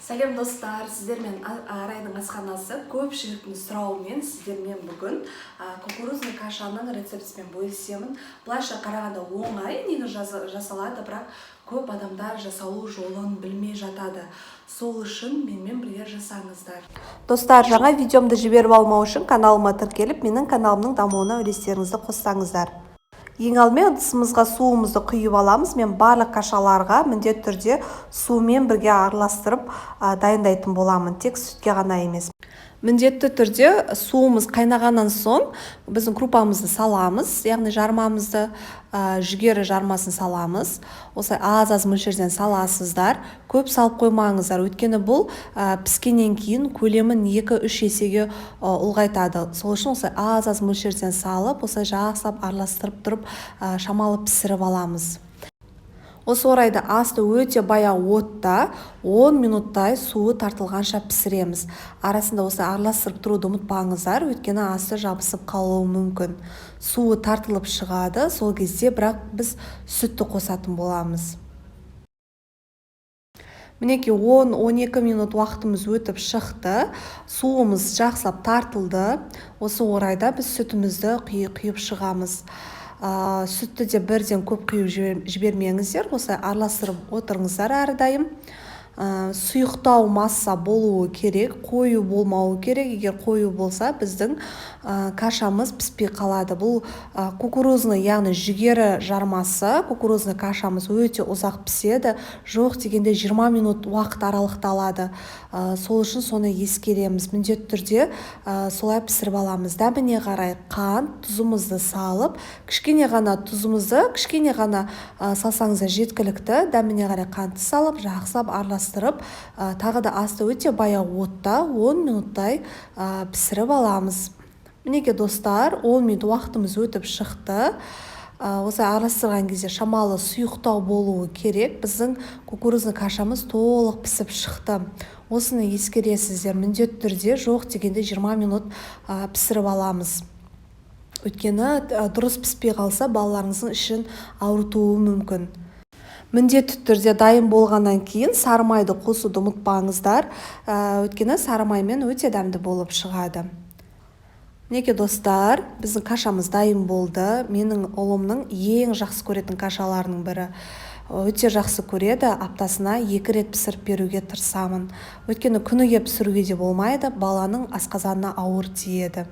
Сәлем, достар! Сіздермен Арайдың асханасы. Көпшіліктің сұрауымен сіздермен бүгін кукурузный кашаның рецептісімен бөлісемін. Былайша қарағанда, оңай негізі жасалады, бірақ көп адамдар жасалу жолын білмей жатады. Сол үшін менімен бірге жасаңыздар. Достар, жаңа видеомды жіберіп алмау үшін каналыма тіркеліп, менің каналымның дамуына үлестеріңізді қоссаңыздар. Ең алдымен ыдысымызға суымызды құйып аламыз. Мен барлық кашаларға міндетті түрде сумен бірге араластырып дайындайтын боламын, тек сүтке ғана емес. Міндетті түрде суымыз қайнағаннан соң біздің крупамызды саламыз, яғни жармамызды, жүгері жармасын саламыз. Осылай аз аз мөлшерден саласыздар, көп салып қоймаңыздар, өйткені бұл піскеннен кейін көлемін 2-3 есеге ұлғайтады. Сол үшін осылай аз аз мөлшерден салып, осылай жақсылап араластырып тұрып, шамалы пісіріп аламыз. Осы орайда асты өте баяу отта 10 минуттай суы тартылғанша пісіреміз. Арасында осылай араластырып тұруды ұмытпаңыздар, өйткені асты жабысып қалуы мүмкін. Суы тартылып шығады, сол кезде бірақ біз сүтті қосатын боламыз. Мінекей, 10-12 минут уақытымыз өтіп шықты, суымыз жақсылап тартылды. Осы орайда біз сүтімізді құйып шығамыз. Сүтті де бірден көп құйып жібермеңіздер, осылай араластырып отырыңыздар әрдайым. Сұйықтау масса болуы керек, қою болмауы керек. Егер қою болса, біздің кашамыз піспей қалады. Бұл кукурузный, яғни жүгері жармасы, кукурузный кашамыз өте ұзақ піседі, жоқ дегенде 20 минут уақыт аралықты алады. Сол үшін соны ескереміз, міндетті түрде солай пісіріп аламыз. Дәміне қарай қант, тұзымызды салып, кішкене ғана тұзымызды, кішкене ғана салсаңыздар жеткілікті. Дәміне қарай қантты салып, жақсылап араластырып, тағы да асты өте баяу отта 10 минуттай пісіріп аламыз. Мінекей, достар, 10 минут уақытымыз өтіп шықты. Осылай араластырған кезде шамалы сұйықтау болуы керек. Біздің кукурузный кашамыз толық пісіп шықты. Осыны ескересіздер, міндетті түрде жоқ дегенде 20 минут пісіріп аламыз, өйткені дұрыс піспей қалса, балаларыңыздың ішін ауыртуы мүмкін. Міндетті түрде дайын болғаннан кейін сары майды қосуды ұмытпаңыздар, өйткені сары маймен өте дәмді болып шығады. Мінекей, достар, біздің кашамыз дайын болды. Менің ұлымның ең жақсы көретін кашаларының бірі, өте жақсы көреді. Аптасына екі рет пісіріп беруге тырысамын, өйткені күніге пісіруге де болмайды, баланың асқазанына ауыр тиеді.